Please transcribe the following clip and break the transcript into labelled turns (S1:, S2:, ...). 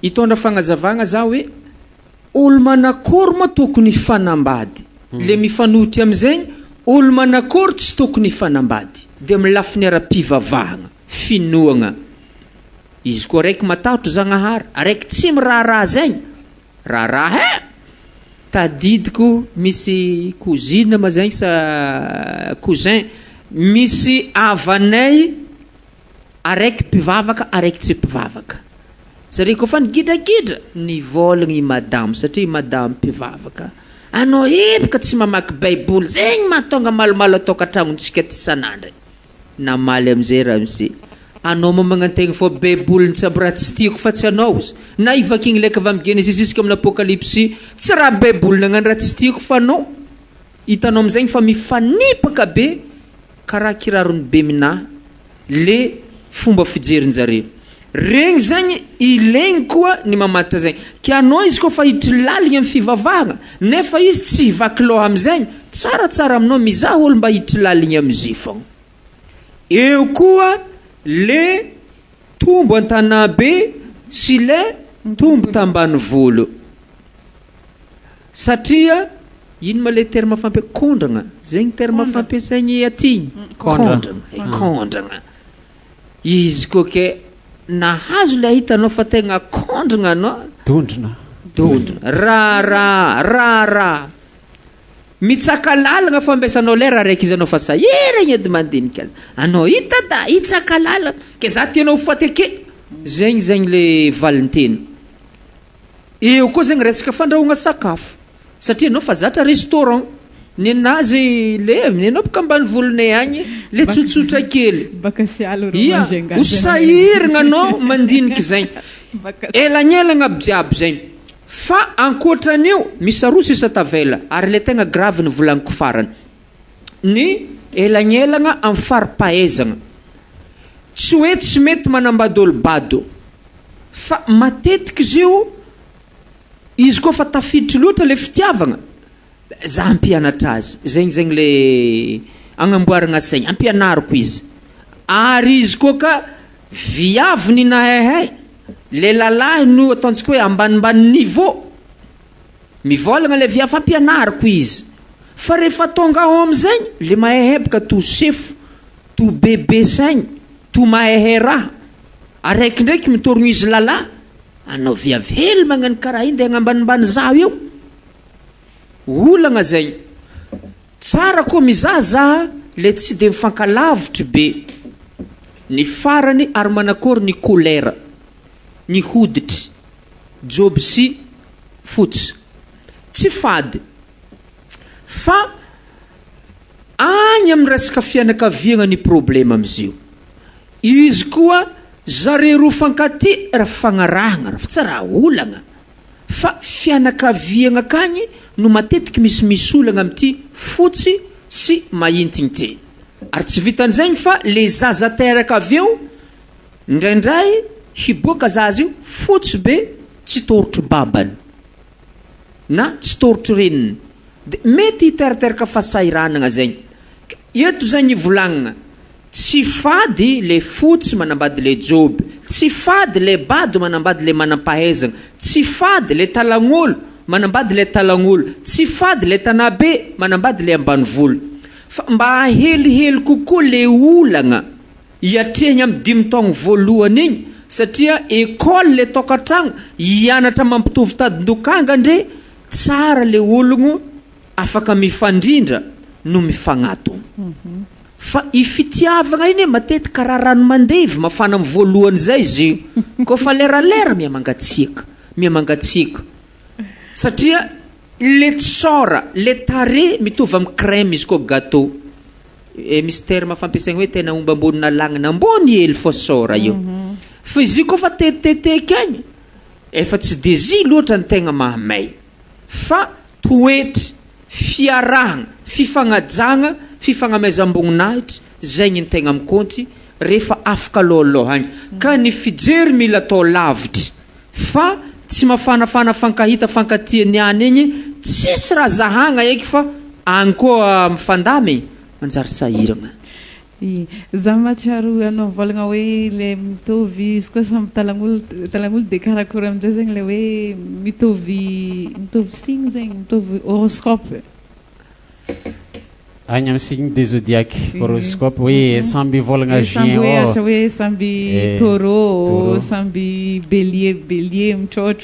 S1: Hitondra fagnazavagna za hoe olo manakory moa tokony hifanambady? Le mifanohitry amizegny, olo manakory tsy tokony hifanambady? De amy lafiny ara-pivavahagna, finoagna, izy koa araiky matahotro Zagnahary, araiky tsy miraharaha zegny, raharaha e! Tadidiko misy cousine ma zegny sa cousin, misy havanay araiky mpivavaka araiky tsy mpivavaka. Satria koa fa nigidragidra, nivôlagna i madamo satria i madamo mpivavaka. Anao epoka tsy mamaky baiboly, zegny mahatonga malomalo an-tokantragnontsika ty isan'andro. Namaly amizay ramose, anao moa magnantegna fô baiboly ny tsabo raha tsy tiako fa tsy anao ozy. Na ivakigny leka avy amy Genesisy jusque amin'ny Apokalypsy, tsy raha baiboly nagnano raha tsy tiako fa anao. Hitanao amizegny fa mifanipaka be karaha kiraron'ny beminahy le fomba fijerinjare. Regny zegny ilaigny koa ny mamatotra zegny. Ke anao izy koa fa hiditry laligny amy fivavahagna nefa izy tsy hivaky loha amizegny, tsaratsara aminao mizaha olo mba hiditry laligny amizio fogna. Eo koa le tombo an-tanà be sy le tombo tambanivolo. Satria ino ma le terme fampia kondragna, zegny terme fampiasaigny aty?
S2: Kondragna.
S1: Kondragna. Izy koa ke nahazo le hitanao fa tegna kondragna anao.
S2: Dondrona.
S1: Dondrona. Raharaha, raharaha. Mitsaka lalagna fampiasanao lera araiky izy anao fa sahiragna edy mandinika azy. Anao hita da hitsaka lalagna. Ke za tianao ho faty ake. Zegny zegny le valin-teny. Eo koa zegny resaka fandrahoagna sakafo. Satria anao fa zatra restaurant. Nenazy le, nenao boka ambanivolonay agny, le tsotsotra kely. Ia, ho sahiragna anao mandiniky zegny. Elagnelagna aby jiaby zegny. Fa ankoatran'io, misy aroa sisa tavela, ary le tegna grave ny volagniko farany. Ny elagnelagna amin'ny fari-pahaizagna. Tsy hoe tsy mety manambady olo bado. Fa matetiky izy io, izy koa fa tafiditry loatra le fitiavagna, za hampianatra azy, zegny zegny le agnamboaragna saigny, ampianariko izy. Ary izy koa ka viavy ny nahaihay, le lalahy no ataontsika hoe ambanimbany niveau, mivôlagna le viavy ampianariko izy. Fa rehefa tonga ao amizegny, le mahaihay bôka to sefo, to bebe saigny, to mahaihay raha, araiky ndraiky mitorogno izy lalahy, anao viavy hely magnano karaha iny de agnambanimbany zaho io. Olagna zegny. Tsara koa mizaha zaha le tsy de mifankalavitry be. Ny farany ary manakôry ny couleur ny hoditry, jôby sy fotsy. Tsy fady. Fa agny amin'ny resaka fianakaviagna ny problema amizio. Izy koa zare roa fankatia raha fagnarahagna raha fa tsy raha olagna. Fa fianakaviagna akagny no matetiky misimisy olagna amity fotsy sy mahintigny ty. Ary tsy vitan'izegny fa le zaza teraka avy eo indraindray hiboaka zaza io fotsy be tsy tôrotry babany na tsy tôrotry reniny de mety hiteriteraka fahasahiranagna zegny. Ka eto zegny ivolagnana. Tsy fady le fotsy manambady le joby, tsy fady le bado manambady le manampahaizagna, tsy fady le talagnolo manambady le talagnolo, tsy fady le tanabe manambady le ambanivolo. Fa mba ahelihely kokoa le olagna iatrehigny amy dimy taogno voalohany igny satria école le tokatragno hianatra mampitovy tadin-dokanga ndre tsara le ologno afaka mifandrindra no mifagnatogno. Fa i fitiavagna iny e matetiky karaha rano mandevy mafana am voalohany zay izy io kôfa leralera miha mangatsiaka miha mangatsiaka satria le tsôra le tarehy mitovy am crème izy koa gâteau e misy terme fampiasaigny hoe tena omby ambonina lagnina ambony hely fô sôra io fa izy io kôfa tetiteteky agny efa tsy de zy loatra ny tegna mahamay fa toetry Fiarahagna, fifagnajagna, fifagnamezam-boninahitry, zegny ny tegna mikônty rehefa afaka alôhalôha agny. Ka ny fijery mila atao lavitry fa tsy mafanafana fankahita fankatia niany igny tsisy raha zahagna eky fa agny koa mifandamigny manjary sahiragna.
S2: I za mahatsiaro anao mivolagna hoe le mitovy izy koa samby talagn'olo talagn'olo, de karakory amin'izay zegny le hoe mitovy signe zegny, mitovy horoscope?
S3: Agny amy signe de zodiaque, horoscope, hoe samby volagna
S2: samby
S3: juin
S2: hoe
S3: ao
S2: asa hoe samby
S3: Eh,
S2: taureau,
S3: taureau.
S2: Samby bélier mitrôtro.